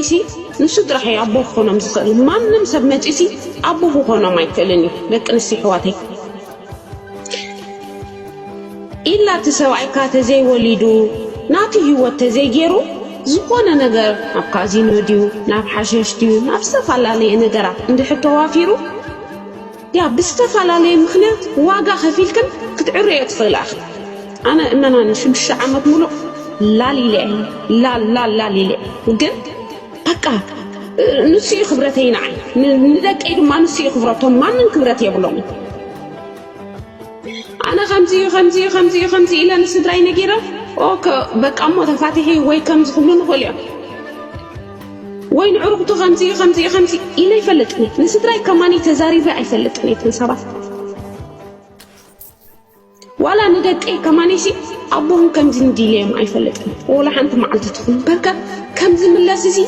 ሲ ንሱ ጥራሕ እዩ ኣቦ ክኾኖም ዝኽእል። ማንም ሰብ መፂኡ ሲ ኣቦ ክኾኖም ኣይክእልን እዩ። ደቂ ኣንስትዮ ኣሕዋተይ፣ ኢላ እቲ ሰብኣይካ ተዘይወሊዱ፣ ናቱ ህይወት ተዘይገይሩ፣ ዝኾነ ነገር ናብ ካዚኖ ድዩ፣ ናብ ሓሸሽ ድዩ፣ ናብ ዝተፈላለየ ነገራት እንድሕር ተዋፊሩ፣ ያ ብዝተፈላለየ ምኽንያት ዋጋ ከፊልክን ክትዕርዮ ትኽእላ ኢኺ። ኣነ እመናኒ ሽዱሽተ ዓመት ሙሉእ ላል ኢለ እየ፣ ላል ላል ላል ኢለ እየ። ግን በቃ ንሱ እዩ ክብረተይ ንዓይ፣ ን- ንደቀይ ድማ ንሱ እዩ ክብረቶም። ማንም ክብረት የብሎም። ኣነ ከምዚ እዩ ከምዚ እዩ ከምዚ እዩ ከምዚ ኢለ ንስድራይ ነጊረ ኦከ በቃ እሞ ተፋቲሒ ወይ ከምዚ ክብሉ ንኽእሉ እዮም። ወይ ንዕሩኽቱ ከምዚ እዩ ከምዚ እዩ ከምዚ ኢለ ኣይፈልጥን እየ። ንስድራይ ከማኒ ተዛሪበ ኣይፈልጥን እየ። እቶም ሰባት ዋላ ንደቀይ ከማኒ ሲ ኣቦኹም ከምዚ እንዲለዮም ኣይፈልጥን። ወላ ሓንቲ መዓልቲ ትኹን በርካ ከምዚ ምለስ ሲ